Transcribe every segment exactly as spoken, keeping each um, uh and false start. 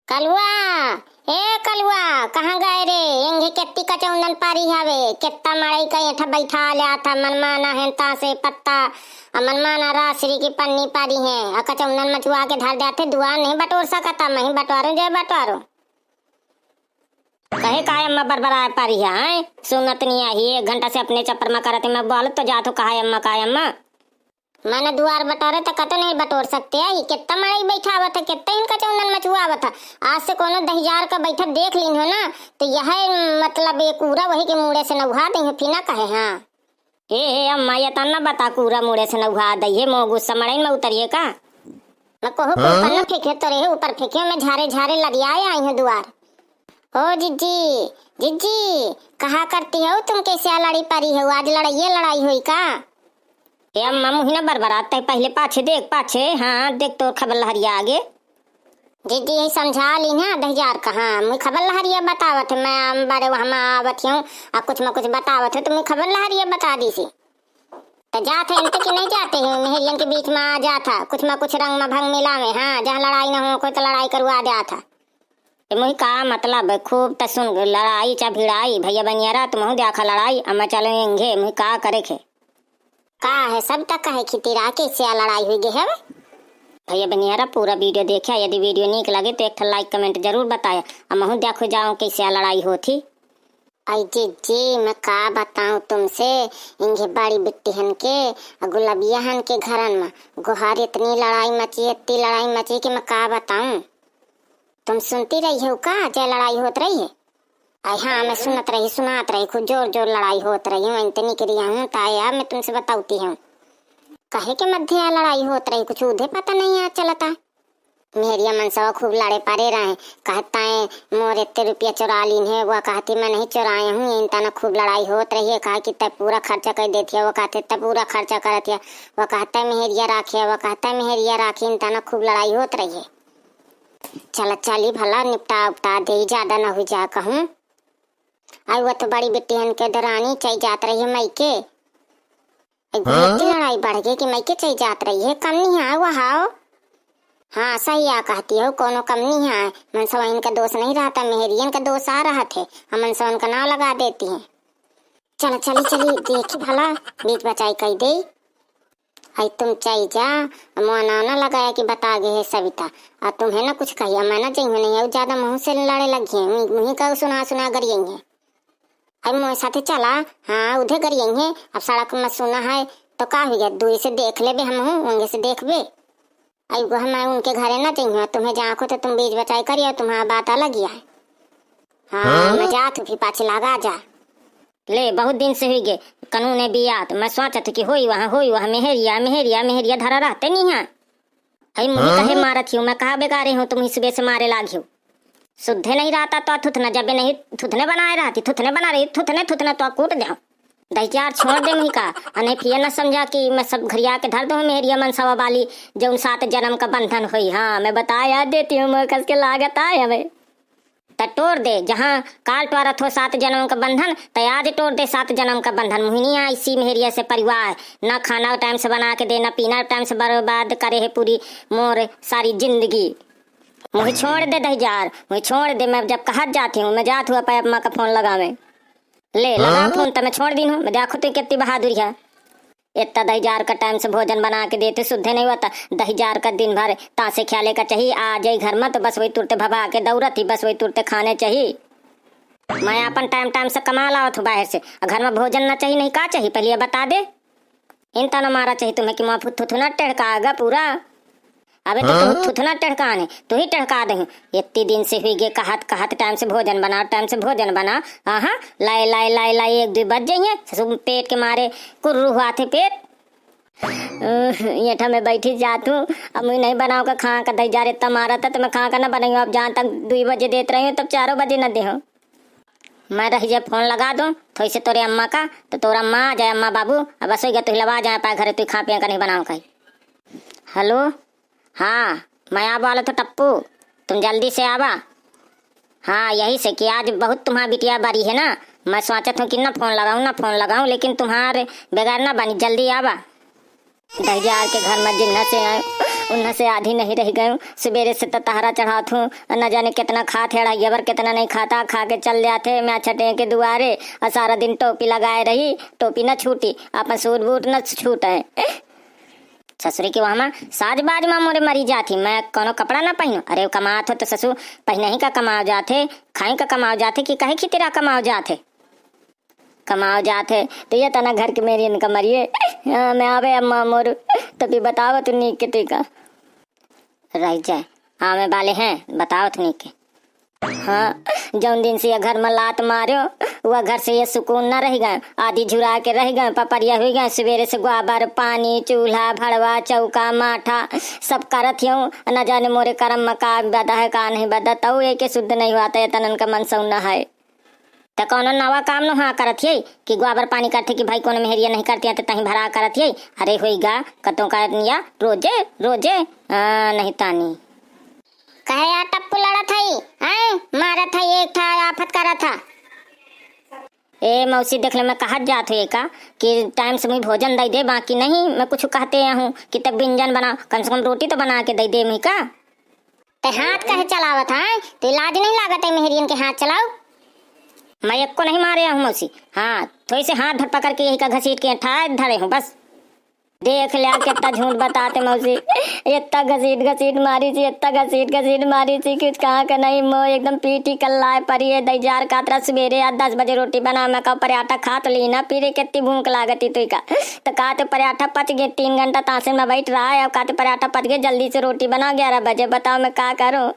कलुआ, ए कलुआ, कहाँ गए रे? एंगे केत्ती कचौंदन पारी हवे, केत्ता मड़ई का एंठा बैठा ल्याथा, मनमाना हेंता से पत्ता, आ मनमाना रासरी की पन्नी पारी है, आ कचौंदन मचुआ के धर द्याथे, दुआर नहीं बटोर सकता, महीं बटोरो, जय बटोरो। कहे काय अम्मा बरबराए पारी है, हैं? सुनत नहीं आही, एक घंटा से अपने चप्पर में करत, मैं बोलत तो जात हो, कहा अम्मा, काय अम्मा? मन दुआर बटोरे त कतो नहीं बटोर सकते हैं। ये कितना मड़ई बैठावत है, कितना इनका चौंदन मचुआवत है। आज से कोनो दहिजार का बैठक देख लीन हो ना, तो यह मतलब ये कूरा वही के मुड़े से नौहा दे हो, फिर ना कहे हाँ। ए, हे अम्मा, ये तना बता कूरा मुड़े से नौहा दे, ये मो गुस्सा मड़ई में उतरिए का? मैं कोहो के ऊपर न फेंकियो, तोरे ही ऊपर फेंकियो, मैं झारे झारे लदियाए आई हूँ दुआर। ओ जिज्जी, जिज्जी, कहा करती हो तुम, कैसे आ लड़ी परी हो? आज लड़ाइये लड़ाई हुई का? ए अम्मा, मुही न बरबरात है, पहले पाछे देख, पाछे, हाँ, देख तोर खबर लहरिया आगे। जिज्जी, यही समझा ली ना, दहिजार कहाँ, मुही खबर लहरिया बतावत है, मैं हम बड़े वहाँ में आवत हूँ, आ कुछ में कुछ बतावत है, तो मुही खबर लहरिया बता दी सी। त जात है इनते कि नहीं जाते हैं, मेहरियन के बीच में आ जात है, कुछ में कुछ रंग में भंग मिलावे, हाँ, जहाँ लड़ाई न हो, कोई तो लड़ाई करवा जात है। ए मुही का मतलब है, खूब त सुन लड़ाई चा भिड़ाई, भैया बनियारा, तुमहू देखा लड़ाई, अम्मा चलो एंगे, मुही का करे खे? का है, सब तक कहे खितिरा के से लड़ाई हुई गई है? भैया बनियारा, पूरा video देखा, यदि video नीक लगे तो एक ठा like comment जरूर बताया, अम्महू देखो जाओ कैसे लड़ाई होती। आई जिज्जी, मैं का बताऊं तुमसे, इंगे बड़ी बिट्टी हन के, आ गुलबिया हन के घरन में गोहार इतनी लड़ाई मची, इतनी लड़ाई मची कि मैं का बताऊं। तुम सुनती रही हो का, जय लड़ाई होत रही है? आई हाँ, मैं सुनत रही, सुनात रही, खूब जोर जोर लड़ाई होत रही हूँ, इतनी करिया हूँ, ताया मैं तुमसे बताती हूँ। कहे के मध्य आ लड़ाई होत रही, कुछ उधे पता नहीं आ चलता। मेहरिया मनसवा खूब लड़े परे रहे, कहता है मोर इतने रुपया चुरा लीन है, वह कहती मैं नहीं चुराए हूँ, इन तना खूब लड़ाई होत रही है, कहा कि तब पूरा खर्चा कर देती है, वह कहते तब पूरा खर्चा करत है, वह कहता है मेहरिया राखी है, वह कहता है मेहरिया राखी, इन तना खूब लड़ाई होत रही है। चला चली भला निपटा उपटा दे, ज्यादा न हुई जा कहूँ। आई वह तो बड़ी बिटिहन के दरानी चई जात रही है मइके। एक हाँ? इतनी लड़ाई बढ़ गई कि मइके चई जात रही है, कम नहीं है वह हाओ। हाँ सही आ कहती हो, कोनो कम नहीं है, मनसवा इनका दोष नहीं रहता, मेहरियन का दोष आ रहत है, हम मनसवा इनका नाव लगा देती हैं। चला चली चली देखी भला, बीच बचाई कई दे। आई तुम चई जा, मोना ना लगाया कि बता गए है सविता, आ तुम्हें ना कुछ कहिया, मैं ना जइहूँ नहीं, और ज्यादा मुँह से लड़े लगी है, मुँह, मुँह का सुना सुना गरियई है। आई मोए साथे चला, हाँ उधे गरियई है, अब सड़क में सुना है तो का हुई गया, दूरी से देख लेबे हम हूँ, उंगे से देखबे। आई वो हम उनके घरे ना जइहूँ, तुम्हें जाँको तो तुम बीच बचाई करियो, तुम्हारा बात अलग ही है। हाँ, हाँ? मैं जात हूँ, फिर पाछे लागा जा। ले, बहुत दिन से हुई गे, कानून है बियात। मैं सोचत कि होई वहाँ, होई वहाँ, मेहरिया, मेहरिया, मेहरिया धरा रहते नहीं है। हई मुँह हाँ? कहे मारत हियो, मैं कहा बेगारे हूँ, तुम ही सुबह से मारे लाग हियो। सुद्धे नहीं रहता तो थुथना जबे नहीं, थुथने बनाए रहती, थुथने बना रही, थुथने, थुथने तो कूट दे। दहिजार छोड़ दे मुही का, अने फिर न समझा कि मैं सब घरिया के धर दूँ मेहरिया मनसवा वाली, जौन सात जन्म का बंधन होई। हाँ, मैं बताया देती हूँ, मैं कस के लागत आए हमें। त तोड़ दे, जहाँ काल टोरत हो सात जन्म का बंधन, त आज तोड़ दे सात जन्म का बंधन। मुही नहीं आई सी मेहरिया से परिवार, ना खाना टाइम से बना के दे, ना पीना टाइम से, बर्बाद करे है पूरी मोर सारी जिंदगी। मुही छोड़ दे दहिजार, मुही छोड़ दे, मैं जब कहत जाती हूँ, मैं जात हूँ अपने अम्मा का फोन लगावे। ले, लगा हाँ? फोन, त मैं छोड़ दीन हूँ, मैं देखो तू कितनी बहादुरी है। इतना दहिजार का टाइम से भोजन बना के देते सुद्धे नहीं होता। दहिजार का दिन भर तासे ख्याले का चाहिए, आ जाई घर में तो बस वही तुरते भभा के दौड़त ही, बस वही तुरते खाने चाहिए। मैं अपन टाइम टाइम से कमा लावत हूँ बाहर से, और घर में भोजन ना चाहिए, नहीं का चाहिए, पहले ये बता दे। इन तना मारा चाहिए तुम्हें कि मैं थुथुना टेढ़का गा पूरा। अबे तो तू हाँ? थुथुना टेढ़कान है, तू ही टेढ़का दे। इतनी दिन से हुई गे कहत कहत टाइम से भोजन बना, टाइम से भोजन बना। हाँ, लाए लाए लाए लाए एक दो बज जाइए, ससुर पेट के मारे कुर्रू हुआ थे पेट। उह, ये ठा मैं बैठी जात हूँ, अब मुझे नहीं बनाओ का खा का दहिजार इतना मारा था, तो मैं खा का ना बनाई हूँ। अब जहाँ तक दो बजे देत रही हूँ, तब चारों बजे न दे हूँ। मैं रही जे फोन लगा दूँ थोड़ी से तोरे अम्मा का, तो तोरा अम्मा आ जाए, अम्मा बाबू, अब बस हो गया, तू हिलवा जाए पाए घरे, तू खा पिए का नहीं बनाओ कहीं। हेलो, हाँ, मैं आवा वाला था टप्पू, तुम जल्दी से आवा। हाँ, यही से कि आज बहुत तुम्हारा बिटिया बड़ी है ना, मैं सोचत हूँ कि ना फोन लगाऊँ, ना फोन लगाऊँ, लेकिन तुम्हारे बगैर ना बनी, जल्दी आवा। दहिजार के घर में जिन्ना से आए। उन्हा से आधी नहीं रहि गयूँ। सुबेरे से त तहरा चढ़ात हूँ, न जाने केतना खात है, अढ़ाई अबर केतना नहीं खाता, खा के चल जात है, मैं छटे के दुआरे, अउर सारा दिन टोपी लगाए रही, टोपी न छूटी, आपन सूट बूट न छूटे। ससुरी के वहाँ साज बाज मा मोरे मरी जात ही, मैं कौनो कपड़ा न पहिनूँ। अरे कमात हो त ससुर पहिनही का कमाव जात है, खाई का कमाव जात है कि कहे खितिरा कमाव जात है? कमाव जात है, त ये तना घर के मेहरियन का मरिए। हाँ, मैं आवे अम्मा मोर, तभी बतावत नीक के तू का। रह जाए, आवे वाले हैं, बतावत नीक के। हाँ, जौन दिन से ये घर में लात मार्यो, वह घर से ये सुकून न रहि गए। आधी झुरा के रहि गए, पपरिया हुइ गए। सुबेरे से गोबर, पानी, चूल्हा, भड़वा, चौका, माठा, सब करत हूँ। न जाने मोरे करम में का बदा है, का नहीं बदा, तऊ एके सुध नहीं हुआ, त ये तनन का मन सौना है। त कौनो नवा काम नो हाँ करत हियै कि गोबर पानी करथे कि भाई कौनो मेहरिया नहीं करती हैं त तहीं भरा करत हियै। अरे होइगा कतों का या रोजे, रोजे, आ, नहीं तानी। कहे या टप्पू लड़त हई, हैं? मारत हई, एक ठा आफत करत हा। ए मौसी देख ले, मैं कहत जात हूँ का कि टाइम से मुझे भोजन दे दे, बाकी नहीं मैं कुछ कहते हूँ कि तब व्यंजन बना, कम से कम रोटी तो बना के दे दे मुझे का। ते हाथ कहे चलावत है, तो लाज नहीं लागत है मेहरियन के हाथ चलाओ? मैं एको नहीं मारे हूँ मौसी। हाँ, थोड़ी से हाथ धर पकड़ के यही का घसीट के ठा धरे हूँ बस। देख लिया कितना झूठ बताते मौसी, इतना घसीट घसीट मारी थी, इतना घसीट घसीट मारी थी कि कहाँ का नहीं। मो एकदम पीठी कल्लाए परी है। दई जार कातरा सुबेरे या दस बजे रोटी बना, मैं कब पराठा खा तो ली ना, फिर कितनी भूख लागती तुई का। तो का तो पराठा पच गए, तीन घंटा तासन में बैठ रहा है, अब का तो पराठा पच गए, जल्दी से रोटी बनाओ ग्यारह बजे, बताओ मैं का करूँ?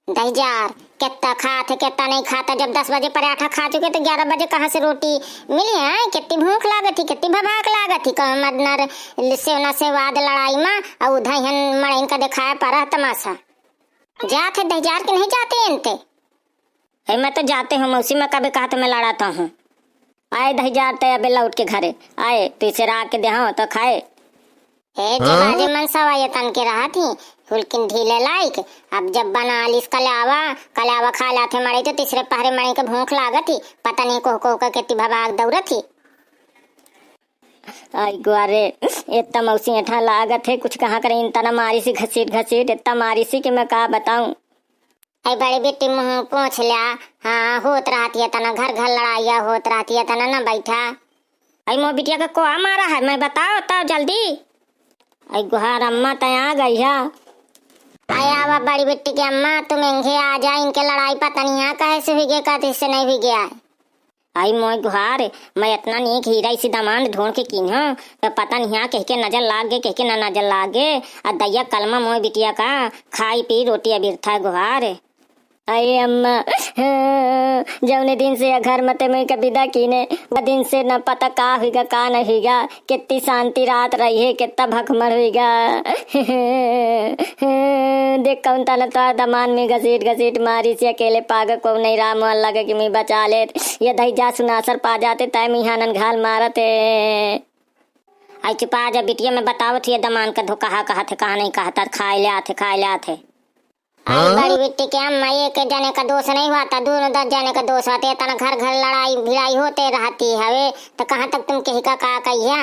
दहिजार, कितना खात है, कितना नहीं खाता। जब दस बजे पराठा खा चुके तो ग्यारह बजे कहाँ से रोटी मिली है? कितनी भूख लागत थी, कितनी भभाक लागत थी। कहूँ मत न सेवना से वाद लड़ाई मा, और उधर हन मड़इन का दिखाया पर तमाशा। जात है दहिजार के नहीं जाते इनते? ए, मैं तो जाते हूँ मौसी, मैं कभी कहा तो मैं लड़ाता हूँ। आए दहिजार ते अबे लौट के घरे आए, तो इसे राख के देहां तो खाए। ए, जब आजे मन सवा ये तन के रहा थी, हुलकिन ढीले लाइक, अब जब बना लिस कलावा, कलावा खा लाथे मड़ई तो तीसरे पहरे मड़ई के भूख लागत थी, पता नहीं कोह कोह का केती भभाग दौड़त थी। आई गुआरे, इतना मौसी ऐठा लागत है, कुछ कहाँ करे, इन तना मारी सी घसीट घसीट, इतना मारी सी कि मैं का बताऊं। ऐ बड़ी बेटी मुँह पोंछ ल्या। हाँ, होत रहत है तना घर घर लड़ाइया होत रहत है तना न बैठा। ऐ मो बिटिया का कोआ मारा है, मैं बताओ तो जल्दी। ऐ गुहार अम्मा तै आ गई है। ऐ आवा बड़ी बेटी के अम्मा, तुम इंघे आ जा, इनके लड़ाई पता नहीं है कहे से हुई गए, कहे से नहीं हुई गया है। आई मोय गुहार, मैं इतना नीक हीरा इसी दामांद ढूंढ के कीन्हो, तो पता नहीं हाँ कहके नजर लाग गए, कहके ना नजर लाग गए। आ दैया कलमा मोय बिटिया का, खाई पी रोटी अबिरथा गुहार। अये अम्मा, जौने दिन से यह घर मते मुई के विदा कीने, वह दिन से न पता का हुईगा, का न हुईगा। कितनी शांति रात रही है, कितना भखमर हुईगा। देख कौन तना तोर दमान में घसीट घसीट मारी से अकेले पागल को नहीं राम लगे कि मैं बचा लेत। ये दही जा सुनासर पा जाते तय मिहानन घाल मारत है। आई चुपा जा बिटिया, मैं बतावत ही ये दमान का धो कहा कहा थे, कहा नहीं कहा था, खाए ले आते, खाए ले आते। आई बड़ी बिट्टी के अम्मा, एक जने का दोष नहीं हुआ था, दोनों दस जने का दोष हुआ था। इतना घर घर लड़ाई भिड़ाई होते रहती हवे, तो कहाँ तक तुम कही का, का कहिया?